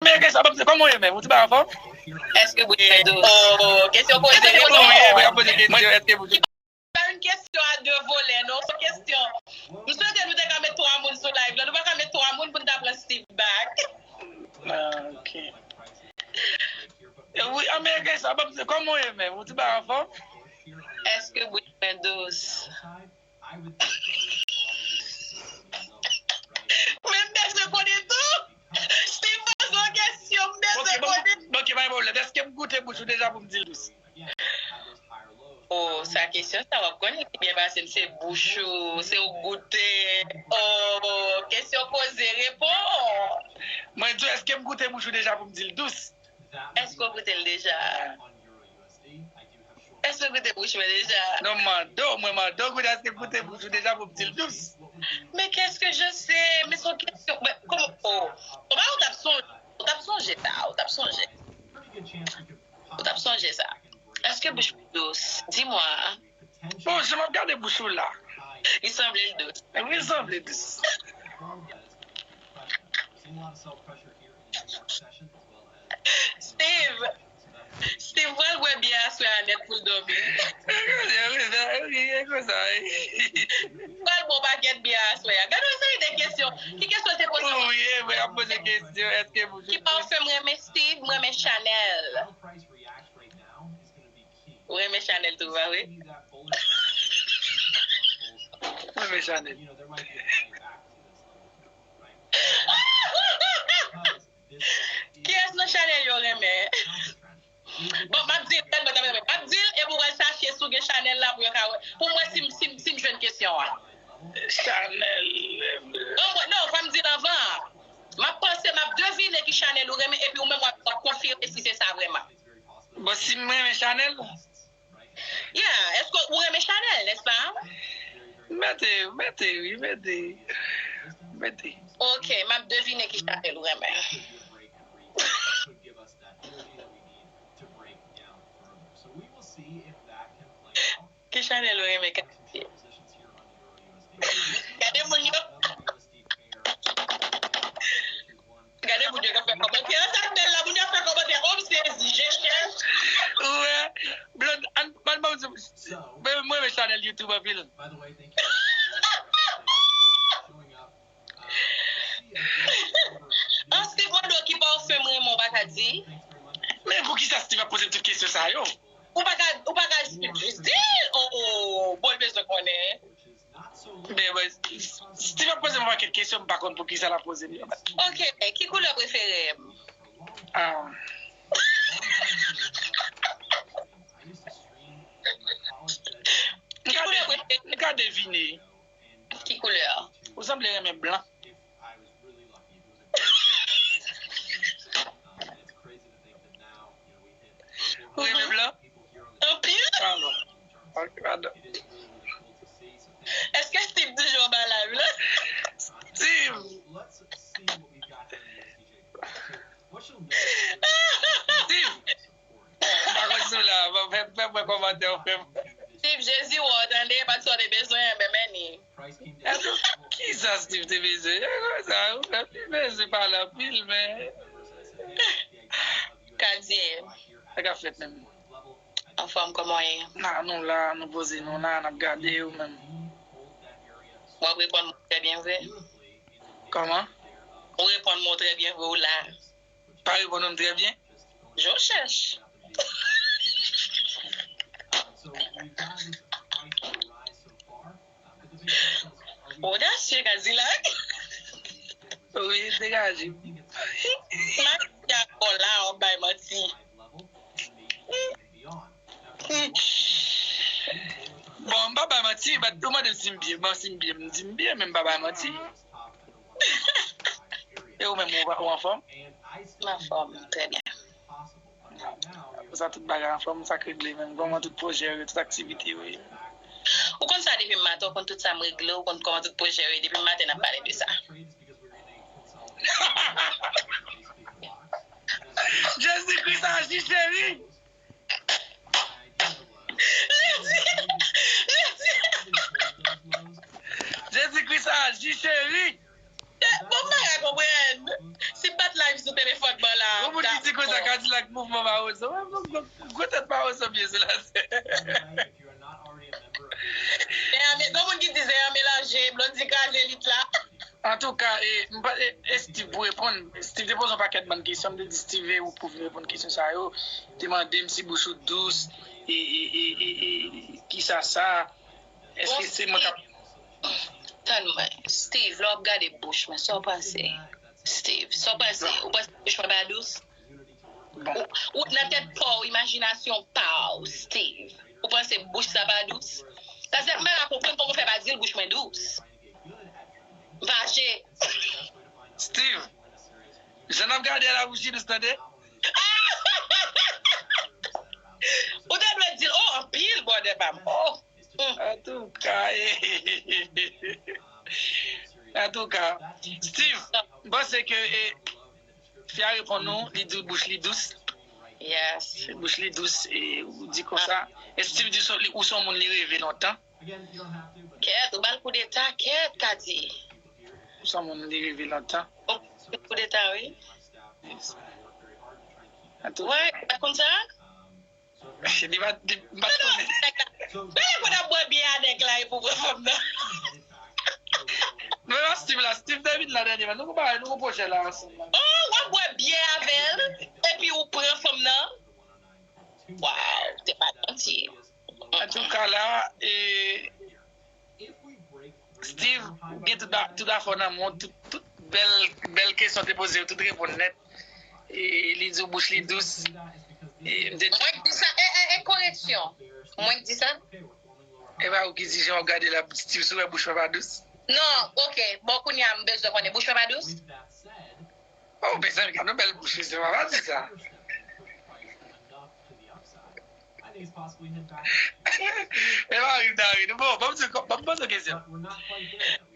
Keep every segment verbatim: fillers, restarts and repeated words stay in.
Ameriken sa, kòman w ye menm? Ou ti ba anfòm? Èske Bouch fè dous? Oh, kesyon poze. Èske Bouch ye? Mwen ap poze kesyon, èske Bouch? Pa yon kesyon a de volè, non, se yon kesyon. M swete nou te ka met twa moun sou live la. Nou pa ka met twa moun pou n ta pran Steve back. Ah, ok. Wi, Ameriken sa, kòman w ye menm? Ou ti ba anfòm? Èske Bouch fè dous? Men m bezwen konnen tou. Steve poze yon kesyon, m bezwen konnen. Ok, pa gen pwoblèm. Èske m goute bouch ou deja pou m di l dous? Oh, sa kesyon sa w ap konnen ki byen pase m se bouch ou, se ou goute. Oh, kesyon poze, reponn. Mwen di w, èske m goute bouch ou deja pou m di l dous? Èske w goute l deja? Èske w goute bouch mwen deja? Non, m mande w, mwen mande w, kounye a, èske m goute bouch ou deja pou m di l dous? Men qu'est-ce que je sais? Men se yon kesyon. Men, kòman, oh, kòman ou t ap sonje, ou t ap sonje sa, ou t ap sonje. Ou t ap sonje sa. Èske bouch mwen dous? Di mwa. Bon, jan m ap gade bouch ou la. Li sanble l dous. Wi, li sanble dous. Steve! Steve pral bwè byè aswè a nèt pou l dòmi. Wi, wi, wi, e konsa, wi. Pral bwè yon pakèt byè aswè a. Gade yon seri de kesyon. Ki kesyon te poze? Wi, wi, ap poze kesyon. Èske bouch ou dous? Ki pafèm renmen Steve? Mwen renmen Chanel. Ou renmen Chanel tou, pa vre? Mwen renmen Chanel. Kiyès nan Chanel yo renmen? Bon, m ap di l, tèlman, tèlman, m ap di l, epi w pral chache si w gen Chanel la pou yo ka wè. Pou m wè si m, si m, si m jwenn kesyon an. Chanel. Non, mwen, non, fò m di l anvan. M ap panse, m ap devine ki Chanel ou renmen, epi ou menm w ap, w ap konfime si se sa vrèman. Bon, si m renmen Chanel? Yeah, èske ou renmen Chanel, nèspa? Mete, mete, wi, mete. Mete. Ok, m ap devine ki Chanel ou renmen. Ki Chanel ou renmen, Katie? Gade moun yo. Gade moun yo k ap fè kòmantè. Sa k bèl la, moun yo ap fè kòmantè. Oh, m sezi, je chèch. Ou wè, Blonde, ann, ban m di w, mwen, mwen renmen Chanel YouTube anpil. An, Steve mande w ki pafèm renmen w pa ka di. Men poukisa Steve ap poze m tout kesyon sa yo? Ou pa ka, ou pa ka jis di l? Oh, oh, bon, l bezwen konnen. Men, mwen, Steve ap poze m yon pakèt kesyon, m pa konn poukisa l ap poze m yo. Ok, ki koulè prefere m? Ah. M ka devine, m ka devine. Ki koulè? Ou sanble renmen blan. Ou renmen blan? Anpil. Ah bon. Ok, padon. Èske Steve toujou anba live la? Steve! Steve! M pa konn si w la, fè, fè mwen kòmantè w fè m. Steve, Jezi wè w tande, pa t sa w te bezwen, men men ni. Kisa Steve te bezwen? E konsa, ou fè li bezwen pale anpil, men. Kadye. Sa k ap fèt menm? Anfòm, kòman w ye? Nan, nou la, nou poze nou la, n ap gade ou menm. W ap reponn mwen trè byen vre. Kòman? Ou reponn mwen trè byen vre, ou la. Pa reponn ou m trè byen? Je cherche. Odasye, Kadilak. Wi, degaje. Mwen di ak ou la, w ap bay manti. Bon, m pa bay manti, but ou mande m si m byen, bon, si m byen, m di m byen, men m pa bay manti. E ou menm, ou, ou anfòm? M anfòm, trè byen. Konsa tout bagay anfòm, sa k regle menm? Kòman tout pwojè yo ye, tout aktivite yo ye? Ou konn sa depi m maten, ou konn tout sa m regle, ou konn kòman tout pwojè yo ye, depi m maten n ap pale de sa. Jezikri sa aji, cheri! Jezikri sa aji, cheri! Bon, m pa ka konprann. Si m pa t live sou telefòn mwen la. Yon moun ki di konsa, Kadilak mouvman Mawozo. Gwo tèt Mawozo byen sou la. Gen moun ki di se yon melanje, Blondy kraze lit la. Antouka, e, m pa- e, e Steve pou reponn. Steve te poze yon pakèt bann kesyon, m te di Steve ou pou vin reponn kesyon sa yo. Te mande m si bouch ou dous, e, e, e, e, e kisa sa? Èske se mwen k ap Tann mwen, Steve, lè w ap gade bouch mwen, sa w panse? Steve, sa w panse? Ou panse bouch mwen pa dous? Ou, ou nan tèt pa w, imajinasyon pa w, Steve. Ou panse bouch sa pa dous? Sa se m pa ka konprann kòman w fè pa di l bouch mwen dous. Vaje. Steve, jan n ap gade a la bouch li dous tande. Ou te dwe di l, oh, anpil, bòdè pa m. Oh. Antouka, e, antouka, Steve, m panse ke e, fi a reponn nou, li di w bouch li dous. Yes. Bouch li dous, e, ou di konsa. E Steve di w se yon moun li reve lontan. Kèt, ou ba l koudeta, kèt, Kadi. Ou se yon moun li reve lontan. Ou koudeta, wi. Antouka. Wè, ou pa t konn sa? Li pa, li, m pa t konnen. Gade pou n ap bwè byè a nèg la e pou pran fanm nan. Men la Steve la, Steve te vin la dènyèman. Nou gon bagay, nou gon pwojè la ansanm la. Oh, w ap bwè byè avè l, epi ou pran fanm nan? Waw, te pa janti. Antouka la, e, Steve, ou gen tout, tout afè w nan men w, tout, tout bèl, bèl kesyon te poze yo, tout reponn nèt. E, li di w bouch li dous. E, m te Mwen k di sa, e, e, e, koreksyon. Mwen k di sa? E pa ou ki di jan w ap gade la, Steve, si w wè bouch mwen pa dous. Non, ok. Bon, kounye a, m bezwen konnen bouch mwen pa dous? Oh, mezanmi, gad yon bèl bouch, mesye, pa di sa. E pa rive, David. Bon, ban m di, ban m poze yon kesyon.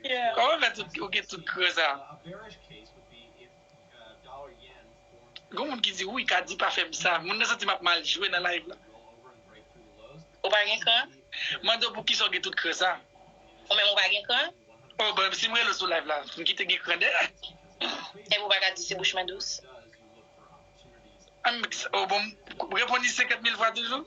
Yeah. Kòman fè tout, ou gen tout krè sa? Gon moun ki di, wi, Kadi pa fè m sa. Moun nan santi m ap mal jwe nan live la. Ou pa gen kran? Mande w pou kisa w gen tout krè sa. Ou menm ou pa gen kran? Oh, bon, si m rele w sou live la, m kite gen kran dèyè. Epi ou pa ka di si bouch mwen dous? Ah, m, oh, bon, m reponn li senkant mil fwa toujou.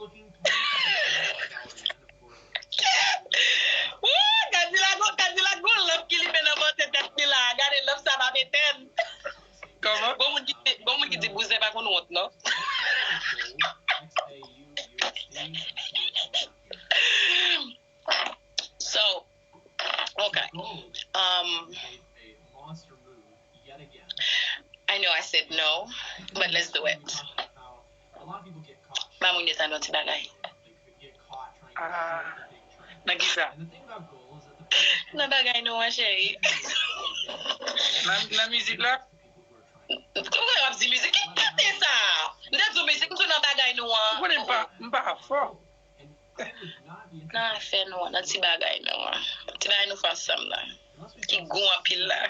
Woo, Kadilak, Kadilak gon lanp ki limen nan vante tèt li la. Gade lanp sa p ap etenn. Kòman? Gon moun ki, gon moun ki di bouzen pa konn wont, non. So, okay. Um, I know I said no, but let's do it. Ba mwen detann yon ti bagay. Ah, nan kisa? Nan bagay nou an, cheri. Nan, nan mizik la? Ou wè w ap di mizik, ki kote sa? M te di w mizik, m di w nan bagay nou an. Ou konnen m pa, m pa fò. Nan afè nou an, nan ti bagay nou an. Ti bagay nou fè ansanm nan. Ki gou anpil la.